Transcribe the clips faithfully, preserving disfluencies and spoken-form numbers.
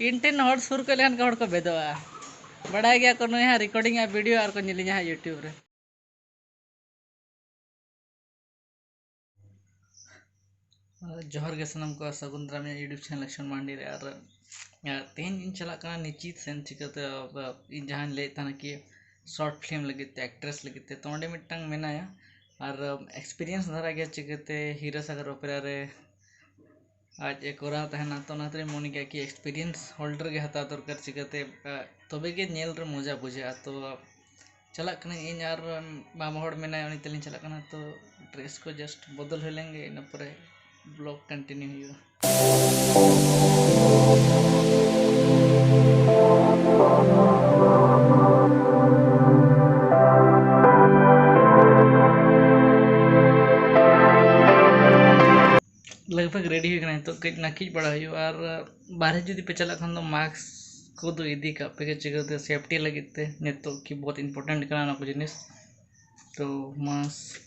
ᱤᱧ ᱴᱷᱮᱱ ᱦᱚᱲ ᱥᱩᱨ ᱠᱚ ᱞᱮᱠᱷᱟᱱ ᱜᱮ ᱦᱚᱲ ᱠᱚ ᱵᱮᱫᱚᱜᱼᱟ᱾ ᱵᱟᱲᱟᱭ ᱜᱮᱭᱟ ᱠᱚ ᱱᱩᱭ ᱦᱟᱸᱜ recording ᱟ video ᱟᱨ ᱠᱚ ᱧᱮᱞᱤᱧᱟ ᱦᱟᱸᱜ YouTube ᱨᱮ᱾ ᱡᱚᱦᱟᱨ ᱜᱮ ᱥᱟᱱᱟᱢ ᱠᱚ, ᱥᱟᱹᱜᱩᱱ ᱫᱟᱨᱟᱢ ᱤᱧᱟᱹᱜ YouTube channel Action Mandi ᱨᱮ᱾ ᱟᱨ, ᱟᱨ ᱛᱮᱦᱮᱧ ᱤᱧ ᱪᱟᱞᱟᱜ ᱠᱟᱱᱟ ᱱᱤᱪᱤᱛ ᱥᱮᱱ᱾ ᱪᱤᱠᱟᱹᱛᱮ, ᱟᱨ, ᱤᱧ ᱡᱟᱦᱟᱸᱧ ᱞᱟᱹᱭᱮᱫ ᱛᱟᱦᱮᱱᱟ ᱠᱤ short film ᱞᱟᱹᱜᱤᱫ ᱛᱮ, actress ᱞᱟᱹᱜᱤᱫ ᱛᱮ, ᱛᱚ ᱚᱸᱰᱮ ᱢᱤᱫᱴᱟᱝ ᱢᱮᱱᱟᱭᱟ᱾ ᱟᱨ, ᱟᱨ experience ᱫᱷᱟᱨᱟ ᱜᱮᱭᱟ ᱪᱤᱠᱟᱹᱛᱮ ᱦᱤᱨᱟᱹ ᱥᱟᱜᱚᱨ opera ᱨᱮ ᱟᱡ ᱮ ᱠᱚᱨᱟᱣ ᱛᱟᱦᱮᱱᱟ᱾ ᱛᱚ ᱚᱱᱟ ᱠᱷᱟᱹᱛᱤᱨ ᱤᱧ ᱢᱚᱱᱮ ᱠᱮᱜᱼᱟ ᱠᱤ experience holder ᱜᱮ ᱦᱟᱛᱟᱣ ᱫᱚᱨᱠᱟᱨ, ᱪᱤᱠᱟᱹᱛᱮ, ᱟᱨ, ᱛᱚᱵᱮ ᱜᱮ ᱧᱮᱞ ᱨᱮ ᱢᱚᱡᱟ ᱵᱩᱡᱷᱟᱹᱜᱼᱟ᱾ ᱛᱚ ᱪᱟᱞᱟᱜ ᱠᱟᱹᱱᱟᱹᱧ ᱤᱧ ᱟᱨ ᱢᱟᱢᱟ ᱦᱚᱲ ᱢᱮᱱᱟᱭᱟ, ᱩᱱᱤ ᱛᱟᱹᱞᱤᱧ ᱪᱟᱞᱟᱜ ᱠᱟᱱᱟ᱾ ᱛᱚ dress ᱠᱚ just ᱵᱚᱫᱚᱞ ᱦᱩᱭ ᱞᱮᱱ ᱜᱮ, ᱤᱱᱟᱹ ᱯᱚᱨᱮ vlog continue ᱦᱩᱭᱩᱜᱼᱟ᱾ ᱞᱟᱜᱽ ᱵᱷᱟᱜᱽ ready ᱦᱩᱭ ᱠᱟᱱᱟ, ᱱᱤᱛᱚᱜ ᱠᱟᱹᱡ ᱱᱟᱹᱠᱤᱡ ᱵᱟᱲᱟ ᱦᱩᱭᱩᱜᱼᱟ᱾ ᱟᱨ ᱵᱟᱨᱦᱮ ᱡᱩᱫᱤ ᱯᱮ ᱪᱟᱞᱟᱜ ᱠᱷᱟᱱ ᱫᱚ mask ᱠᱚᱫᱚ ᱤᱫᱤ ᱠᱟᱜ ᱯᱮ ᱜᱮ, ᱪᱤᱠᱟᱹᱛᱮ safety ᱞᱟᱹᱜᱤᱫ ᱛᱮ ᱱᱤᱛᱚᱜ ᱠᱤ ᱵᱚᱦᱩᱛ important ᱠᱟᱱᱟ ᱚᱱᱟ ᱠᱚ ᱡᱤᱱᱤᱥ᱾ ᱛᱚ mask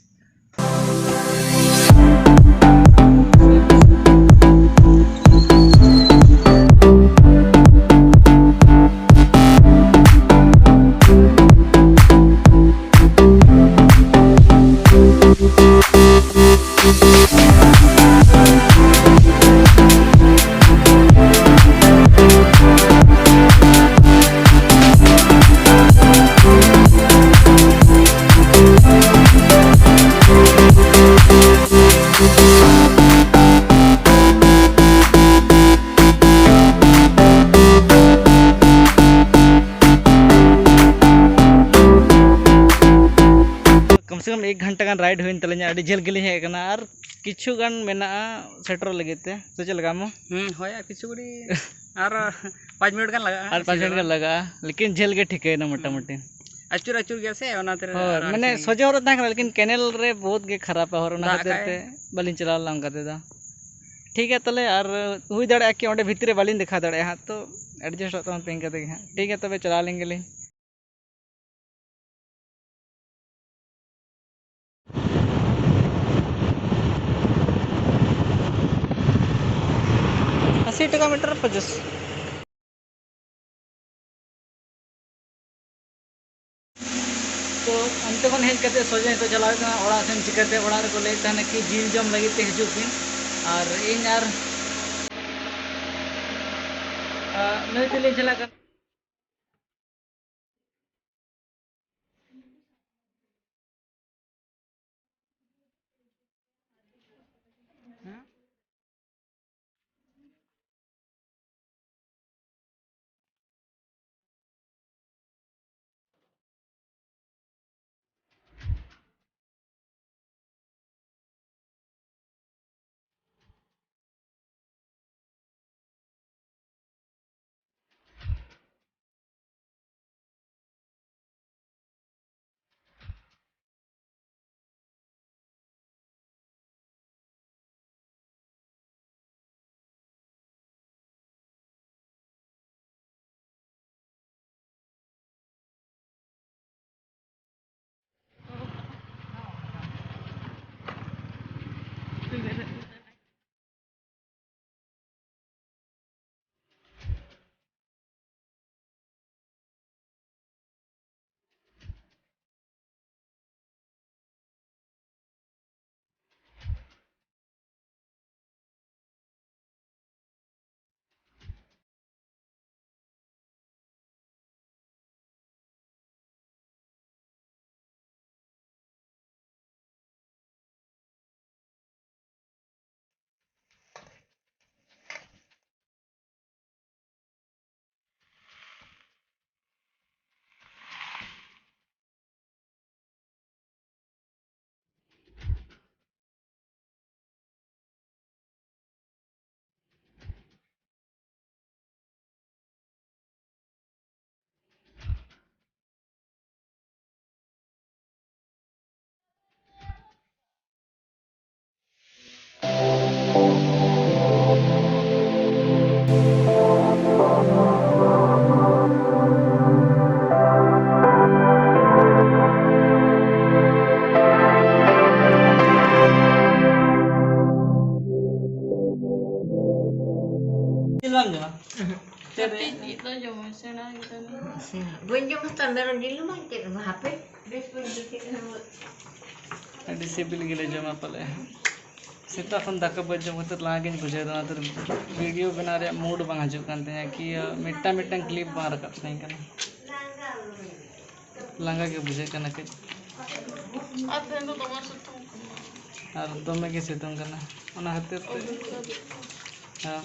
ᱠᱚᱢ ᱥᱮ ᱠᱚᱢ ᱮᱠ ᱜᱷᱚᱱᱴᱟ ᱜᱟᱱ ride ᱦᱩᱭᱮᱱ ᱛᱟᱹᱞᱤᱧᱟ᱾ ᱟᱹᱰᱤ ᱡᱷᱟᱹᱞ ᱜᱮᱞᱤᱧ ᱦᱮᱡ ᱟᱠᱟᱱᱟ ᱟᱨ ᱠᱤᱪᱷᱩ ᱜᱟᱱ ᱢᱮᱱᱟᱜᱼᱟ ᱥᱮᱴᱮᱨᱚᱜ ᱞᱟᱹᱜᱤᱫ ᱛᱮ᱾ ᱥᱮ ᱪᱮᱫ ᱞᱮᱠᱟ ᱟᱢ? ᱦᱩᱸ, ᱦᱳᱭ, ᱟᱨ ᱠᱤᱪᱷᱩ ᱜᱷᱟᱹᱲᱤ ᱟᱨ ᱯᱟᱸᱪ ᱢᱤᱱᱤᱴ ᱜᱟᱱ ᱞᱟᱜᱟᱜᱼᱟ᱾ ᱟᱨ ᱯᱟᱸᱪ ᱢᱤᱱᱤᱴ ᱜᱟᱱ ᱞᱟᱜᱟᱜᱼᱟ, ᱞᱮᱠᱤᱱ ᱡᱷᱟᱹᱞ ᱜᱮ ᱴᱷᱤᱠᱟᱹᱭᱮᱱᱟ ᱢᱚᱴᱟᱢᱩᱴᱤ᱾ ᱟᱹᱪᱩᱨ ᱟᱹᱪᱩᱨ ᱜᱮᱭᱟ ᱥᱮ, ᱚᱱᱟᱛᱮ ᱦᱳᱭ, ᱟᱨ ᱢᱟᱱᱮ ᱥᱟᱺᱜᱤᱧ᱾ ᱥᱚᱡᱷᱮ ᱦᱚᱨ ᱨᱮ ᱛᱟᱦᱮᱸ ᱠᱟᱱᱟ, ᱞᱮᱠᱤᱱ canal ᱨᱮ ᱵᱚᱦᱩᱛ ᱜᱮ ᱠᱷᱟᱨᱟᱯᱟ ᱦᱚᱨ, ᱚᱱᱟ ᱫᱟᱜ ᱠᱷᱟᱹᱛᱤᱨ ᱠᱟᱜᱼᱟᱭ᱾ ᱛᱮ ᱵᱟᱹᱞᱤᱧ ᱪᱟᱞᱟᱣ ᱞᱮᱱᱟ ᱚᱱᱠᱟ ᱛᱮᱫᱚ᱾ ᱴᱷᱤᱠ ᱜᱮᱭᱟ ᱛᱟᱦᱚᱞᱮ, ᱟᱨ ᱦᱩᱭ ᱫᱟᱲᱮᱭᱟᱜᱼᱟ ᱠᱤ ᱚᱸᱰᱮ ᱵᱷᱤᱛᱨᱤ ᱨᱮ ᱵᱟᱹᱞᱤᱧ ᱫᱮᱠᱷᱟᱣ ᱫᱟᱲᱮᱭᱟᱜᱼᱟ ᱦᱟᱸᱜ, ᱛᱚ adjust ᱚᱜ ᱛᱟᱵᱚᱱ ᱯᱮ ᱤᱱᱠᱟᱹ ᱛᱮᱜᱮ ᱦᱟᱸᱜ᱾ ᱴᱷᱤᱠ ᱜᱮᱭᱟ, ᱛᱚᱵᱮ ᱪᱟᱞᱟᱣ ᱞᱮᱱ ᱜᱮᱞᱤᱧ᱾ ᱟᱥᱤ ᱴᱟᱠᱟ ᱢᱤᱴᱟᱨ ᱯᱚᱸᱪᱤᱥ᱾ ᱠᱷᱚᱱ ᱦᱮᱡ ᱠᱟᱛᱮ ᱥᱚᱡᱷᱮ ᱱᱤᱛᱚᱜ ᱪᱟᱞᱟᱣ ᱦᱩᱭᱩᱜ ᱠᱟᱱᱟ ᱚᱲᱟᱜ ᱥᱮᱱ᱾ ᱪᱤᱠᱟᱹᱛᱮ ᱚᱲᱟᱜ ᱨᱮᱠᱚ ᱞᱟᱹᱭᱮᱫ ᱛᱟᱦᱮᱱᱟ ᱠᱤ ᱡᱤᱞ ᱡᱚᱢ ᱞᱟᱹᱜᱤᱫ ᱛᱮ ᱦᱤᱡᱩᱜ ᱯᱮ, ᱟᱨ ᱤᱧ ᱟᱨ, ᱟ, ᱱᱩᱭ ᱛᱮᱞᱤᱧ ᱪᱟᱞᱟᱜ ᱠᱟᱱᱟ᱾ ᱡᱤᱞ ᱵᱟᱢ ᱡᱚᱢᱟ? ᱪᱮᱫ ᱨᱮ? ᱠᱟᱹᱴᱤᱡ ᱡᱤᱞ ᱫᱚ ᱡᱚᱢᱟᱹᱧ, ᱥᱮᱬᱟ ᱜᱮ ᱛᱟᱦᱮᱱᱟ᱾ ᱵᱟᱹᱧ ᱡᱚᱢᱟ ᱛᱚ, ᱢᱮᱨᱚᱢ ᱡᱤᱞ ᱫᱚ ᱵᱟᱝ, ᱪᱮᱫ ᱦᱚᱸ ᱵᱟᱝ, ᱦᱟᱯᱮ, ᱵᱮᱥ ᱵᱟᱹᱧ ᱵᱩᱡᱷᱟᱹᱣ ᱠᱟᱱᱟ᱾ ᱟᱹᱰᱤ ᱥᱤᱵᱤᱞ ᱜᱮᱞᱮ ᱡᱚᱢᱟ ᱯᱟᱞᱮ᱾ ᱥᱮᱛᱟᱜ ᱠᱷᱚᱱ ᱫᱟᱠᱟ ᱵᱟᱹᱧ ᱡᱚᱢ ᱠᱷᱟᱹᱛᱤᱨ ᱞᱟᱸᱜᱟ ᱜᱤᱧ ᱵᱩᱡᱷᱟᱹᱣ ᱮᱫᱟ, ᱚᱱᱟᱛᱮ ᱵᱷᱤᱰᱤᱭᱳ ᱵᱮᱱᱟᱣ ᱨᱮᱭᱟᱜ ᱢᱩᱰ ᱵᱟᱝ ᱦᱤᱡᱩᱜ ᱠᱟᱱ ᱛᱤᱧᱟᱹ, ᱠᱤ ᱢᱤᱫᱴᱟᱝ ᱢᱤᱫᱴᱟᱝ ᱠᱞᱤᱯ ᱵᱟᱝ ᱨᱟᱠᱟᱵ ᱥᱟᱱᱟᱧ ᱠᱟᱱᱟ᱾ ᱞᱟᱸᱜᱟ ᱜᱮ ᱵᱩᱡᱷᱟᱹᱜ ᱠᱟᱱᱟ ᱠᱟᱹᱡ᱾ ᱟᱨ ᱛᱮᱦᱮᱧ ᱫᱚ ᱫᱚᱢᱮ ᱥᱤᱛᱩᱝ ᱠᱟᱱᱟ᱾ ᱟᱨ ᱫᱚᱢᱮ ᱜᱮ ᱥᱤᱛᱩᱝ ᱠᱟᱱᱟ, ᱚᱱᱟ ᱠᱷᱟᱹᱛᱤᱨ ᱛᱮ᱾ ᱦᱮᱸ᱾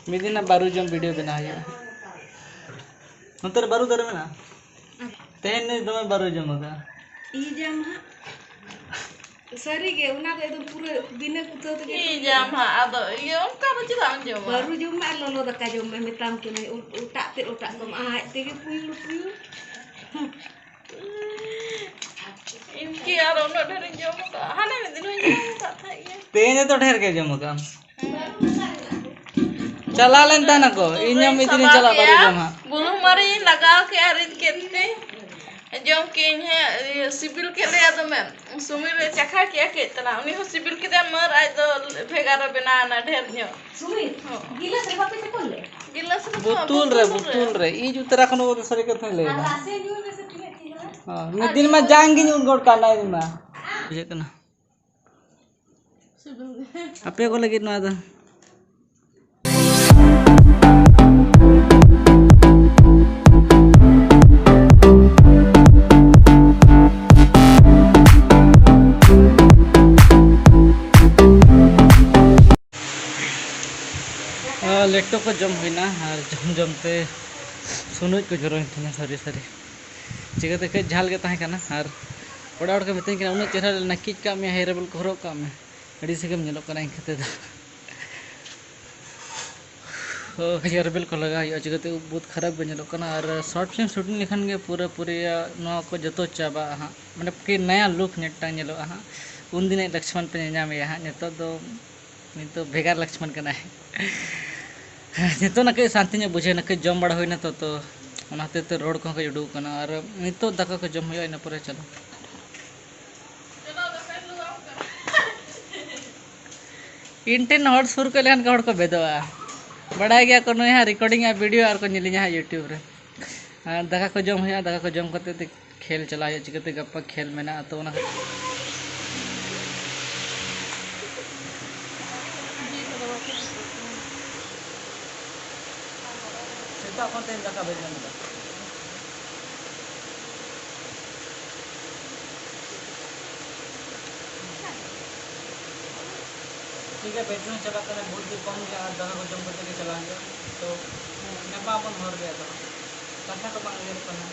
ᱢᱤᱫ ᱫᱤᱱ ᱨᱮᱱᱟᱜ ᱵᱟᱹᱨᱩ ᱡᱚᱢ ᱵᱷᱤᱰᱤᱭᱳ ᱵᱮᱱᱟᱣ ᱦᱩᱭᱩᱜᱼᱟ᱾ ᱱᱚᱛᱮ ᱨᱮ ᱵᱟᱹᱨᱩ ᱫᱟᱨᱮ ᱢᱮᱱᱟᱜᱼᱟ? ᱛᱮᱦᱮᱧ ᱫᱚ ᱫᱚᱢᱮ ᱵᱟᱹᱨᱩ ᱡᱚᱢ ᱟᱠᱟᱫᱟ᱾ ᱤᱧ ᱡᱚᱢ ᱦᱟᱸᱜ᱾ ᱥᱟᱹᱨᱤ ᱜᱮ, ᱚᱱᱟ ᱫᱚ ᱮᱠᱫᱚᱢ ᱯᱩᱨᱟᱹ ᱵᱤᱱᱟᱹ ᱠᱩᱛᱟᱹ ᱛᱮᱜᱮ ᱤᱧ ᱡᱟᱢ ᱦᱟᱸᱜ, ᱟᱫᱚ ᱤᱭᱟᱹ ᱚᱱᱠᱟ ᱫᱚ ᱪᱮᱫᱟᱜ ᱮᱢ ᱡᱚᱢᱟ? ᱵᱟᱹᱨᱩ ᱡᱚᱢ ᱢᱮ ᱟᱨ ᱞᱚᱞᱚ ᱫᱟᱠᱟ ᱡᱚᱢ ᱢᱮ, ᱢᱮᱛᱟᱢ ᱠᱟᱹᱱᱟᱹᱧ, ᱚ-, ᱚᱴᱟᱜ ᱛᱮᱫ ᱚᱴᱟᱜ ᱠᱚᱢ, ᱟᱡ ᱛᱮᱜᱮ ᱯᱩᱭᱩᱲ ᱯᱩᱭᱩᱲ᱾ ᱤᱧ ᱠᱤ ᱟᱨ ᱩᱱᱟᱹᱜ ᱰᱷᱮᱨᱤᱧ ᱡᱚᱢ ᱟᱠᱟᱫᱼᱟ? ᱦᱟᱱᱮ ᱢᱤᱫ ᱫᱤᱱ ᱦᱚᱸᱧ ᱡᱚᱢ ᱟᱠᱟᱫ ᱛᱟᱦᱮᱸᱫ ᱜᱮ᱾ ᱛᱮᱦᱮᱧ ᱫᱚ ᱰᱷᱮᱨ ᱜᱮ ᱡᱚᱢ ᱟᱠᱟᱫᱼᱟᱢ᱾ ᱪᱟᱞᱟᱣ ᱞᱮᱱ ᱛᱟᱦᱮᱱᱟᱠᱚ, ᱤᱧ ᱦᱚᱸ ᱢᱤᱫ ᱫᱤᱱᱤᱧ ᱪᱟᱞᱟᱜ ᱵᱟᱨᱭᱟ ᱵᱟᱨᱭᱟ ᱡᱚᱢ ᱦᱟᱸᱜ᱾ ᱵᱩᱞᱩᱝ ᱢᱟᱹᱨᱤᱪ ᱤᱧ ᱞᱟᱜᱟᱣ ᱠᱮᱜᱼᱟ, ᱨᱤᱫ ᱠᱮᱫ ᱛᱮ ᱡᱚᱢ ᱠᱮᱜᱼᱟᱹᱧ ᱦᱟᱸᱜ᱾ ᱤᱭᱟᱹ, ᱥᱤᱵᱤᱞ ᱠᱮᱫ ᱞᱮᱭᱟ ᱫᱚᱢᱮ᱾ ᱥᱩᱢᱤᱨ ᱮ ᱪᱟᱠᱷᱟ ᱠᱮᱜᱼᱟ ᱠᱟᱹᱡ ᱛᱟᱞᱟᱝ, ᱩᱱᱤ ᱦᱚᱸ ᱥᱤᱵᱤᱞ ᱠᱮᱫᱮᱭᱟ, ᱢᱟᱹᱨ ᱟᱡ ᱫᱚ ᱵᱷᱮᱜᱟᱨ ᱮ ᱵᱮᱱᱟᱣ ᱮᱱᱟ ᱰᱷᱮᱨ ᱧᱚᱜ᱾ ᱥᱩᱢᱤᱨ, ᱦᱚᱸ᱾ ᱜᱤᱞᱟᱹᱥ ᱨᱮ ᱵᱟᱯᱮ ᱪᱟᱯᱚᱞ ᱞᱮᱫᱼᱟ? ᱜᱤᱞᱟᱹᱥ ᱨᱮ ᱵᱚᱛᱚᱞ ᱨᱮ, ᱵᱚᱛᱚᱞ ᱨᱮ᱾ ᱵᱚᱛᱚᱞ ᱨᱮ᱾ ᱤᱧ ᱩᱛᱟᱹᱨᱟ ᱠᱷᱚᱱ ᱥᱟᱹᱨᱤ ᱠᱟᱛᱷᱟᱧ ᱞᱟᱹᱭ ᱮᱫᱟ᱾ ᱟᱨ ᱨᱟᱥᱮ ᱧᱩᱭ ᱢᱮᱥᱮ ᱛᱤᱱᱟᱹᱜ ᱪᱮᱦᱨᱟ᱾ ᱦᱚᱸ, ᱢᱤᱫ ᱫᱤᱱ ᱢᱟ ᱡᱟᱝ ᱜᱤᱧ ᱩᱫ ᱜᱚᱫ ᱠᱟᱜ ᱱᱟ ᱤᱧ ᱢᱟ᱾ ᱵᱩᱡᱷᱟᱹᱜ ᱠᱟᱱᱟ᱾ ᱟᱯᱮ ᱠᱚ ᱞᱟᱹᱜᱤᱫ ᱱᱚᱣᱟ ᱫᱚ᱾ ᱞᱮᱴᱚ ᱠᱚ ᱡᱚᱢ ᱦᱩᱭᱱᱟ ᱟᱨ ᱡᱚᱢ ᱡᱚᱢ ᱛᱮ ᱥᱩᱱᱩᱡ ᱠᱚ ᱡᱚᱨᱚᱭᱮᱱ ᱛᱤᱧᱟ, ᱥᱟᱹᱨᱤ ᱥᱟᱹᱨᱤ᱾ ᱪᱤᱠᱟᱹᱛᱮ ᱠᱟᱹᱡ ᱡᱷᱟᱞ ᱜᱮ ᱛᱟᱦᱮᱸ ᱠᱟᱱᱟ ᱟᱨ ᱚᱲᱟᱜ ᱦᱚᱲ ᱠᱚ ᱢᱤᱛᱟᱹᱧ ᱠᱟᱱᱟ, "ᱩᱱᱟᱹᱜ ᱪᱮᱦᱨᱟ ᱱᱟᱹᱠᱤᱡ ᱠᱟᱜ ᱢᱮᱭᱟ, ᱦᱮᱭᱟᱨ ᱨᱮᱵᱮᱞ ᱠᱚ ᱦᱚᱨᱚᱜ ᱠᱟᱜ ᱢᱮ, ᱟᱹᱰᱤ ᱥᱤ ᱜᱮᱢ ᱧᱮᱞᱚᱜ ᱠᱟᱱᱟ ᱤᱱᱠᱟᱹ ᱛᱮᱫᱚ᱾" ᱦᱮᱭᱟᱨ ᱨᱮᱵᱮᱞ ᱠᱚ ᱞᱟᱜᱟᱣ ᱦᱩᱭᱩᱜᱼᱟ, ᱪᱤᱠᱟᱹᱛᱮ ᱩᱵ ᱵᱩᱫ ᱠᱷᱟᱨᱟᱯ ᱜᱮ ᱧᱮᱞᱚᱜ ᱠᱟᱱᱟ᱾ ᱟᱨ ᱥᱚᱨᱴ ᱯᱷᱤᱞᱢ ᱥᱩᱴᱤᱝ ᱞᱮᱠᱷᱟᱱ ᱜᱮ ᱯᱩᱨᱟᱹ ᱯᱩᱨᱤᱭᱟ ᱱᱚᱣᱟ ᱠᱚ ᱡᱚᱛᱚ ᱪᱟᱵᱟᱜᱼᱟ ᱦᱟᱸᱜ, ᱢᱟᱱᱮ ᱠᱤ ᱱᱟᱭᱟ ᱞᱩᱠ ᱢᱤᱫᱴᱟᱝ ᱧᱮᱞᱚᱜᱼᱟ ᱦᱟᱸᱜ᱾ ᱩᱱᱫᱤᱱᱟᱜ ᱞᱚᱠᱥᱢᱚᱱ ᱯᱮ ᱧᱮᱧᱟᱢᱮᱭᱟ ᱦᱟᱸᱜ, ᱱᱤᱛᱚᱜ ᱫᱚ ᱱᱤᱛᱚᱜ ᱵᱷᱮᱜᱟᱨ ᱞᱚᱠᱥᱢᱚᱱ ᱠᱟᱱᱟᱭ᱾ ᱱᱤᱛᱚᱜ ᱱᱟ ᱠᱟᱹᱡ ᱥᱟᱱᱛᱤ ᱧᱚᱜ ᱵᱩᱡᱷᱟᱹᱣ ᱮᱱᱟ, ᱠᱟᱹᱡ ᱡᱚᱢ ᱵᱟᱲᱟ ᱦᱩᱭᱱᱟ ᱛᱚ, ᱛᱚ ᱚᱱᱟ ᱦᱚᱛᱮᱡ ᱛᱮ ᱨᱚᱲ ᱠᱚᱦᱚᱸ ᱠᱟᱹᱡ ᱩᱰᱩᱠ ᱠᱟᱱᱟ᱾ ᱟᱨ ᱱᱤᱛᱚᱜ ᱫᱟᱠᱟ ᱠᱚ ᱡᱚᱢ ᱦᱩᱭᱩᱜᱼᱟ, ᱤᱱᱟᱹ ᱯᱚᱨᱮ ᱪᱟᱞᱟᱜ᱾ ᱤᱧ ᱴᱷᱮᱱ ᱦᱚᱲ ᱥᱩᱨ ᱠᱚ ᱞᱮᱠᱷᱟᱱ ᱜᱮ ᱦᱚᱲ ᱠᱚ ᱵᱮᱫᱚᱜᱼᱟ᱾ ᱵᱟᱲᱟᱭ ᱜᱮᱭᱟ ᱠᱚ ᱱᱩᱭ ᱦᱟᱸᱜ recording ᱟ video ᱟᱨ ᱠᱚ ᱧᱮᱞᱤᱧᱟ ᱦᱟᱸᱜ YouTube ᱨᱮ᱾ ᱟᱨ ᱫᱟᱠᱟ ᱠᱚ ᱡᱚᱢ ᱦᱩᱭᱩᱜᱼᱟ, ᱫᱟᱠᱟ ᱠᱚ ᱡᱚᱢ ᱠᱟᱛᱮ ᱛᱮ ᱠᱷᱮᱞ ᱪᱟᱞᱟᱣ ᱦᱩᱭᱩᱜᱼᱟ᱾ ᱪᱤᱠᱟᱹᱛᱮ ᱜᱟᱯᱟ ᱠᱷᱮᱞ ᱢᱮᱱᱟᱜᱼᱟ, ᱛᱚ ᱚᱱᱟ ᱠᱷᱟᱹᱛᱤᱨ ᱥᱮᱛᱟᱜ ᱠᱷᱚᱱ ᱛᱮᱦᱮᱧ ᱫᱟᱠᱟ ᱵᱟᱹᱧ ᱡᱚᱢ ᱮᱫᱟ᱾ ᱴᱷᱤᱠ ᱜᱮᱭᱟ, petrol ᱪᱟᱞᱟᱜ ᱠᱟᱱᱟ, ᱵᱚᱦᱩᱛ ᱜᱮ ᱠᱚᱢ ᱜᱮᱭᱟ, ᱟᱨ ᱫᱟᱠᱟ ᱠᱚ ᱡᱚᱢ ᱠᱟᱛᱮ ᱜᱮ ᱪᱟᱞᱟᱜ ᱦᱩᱭᱩᱜᱼᱟ᱾ ᱛᱚ ᱧᱟᱯᱟᱢ ᱟᱵᱚᱱ ᱦᱚᱨ ᱨᱮ, ᱟᱫᱚ ᱠᱟᱛᱷᱟ ᱠᱚ ᱵᱟᱝ ᱩᱭᱦᱟᱹᱨᱚᱜ ᱠᱟᱱᱟ᱾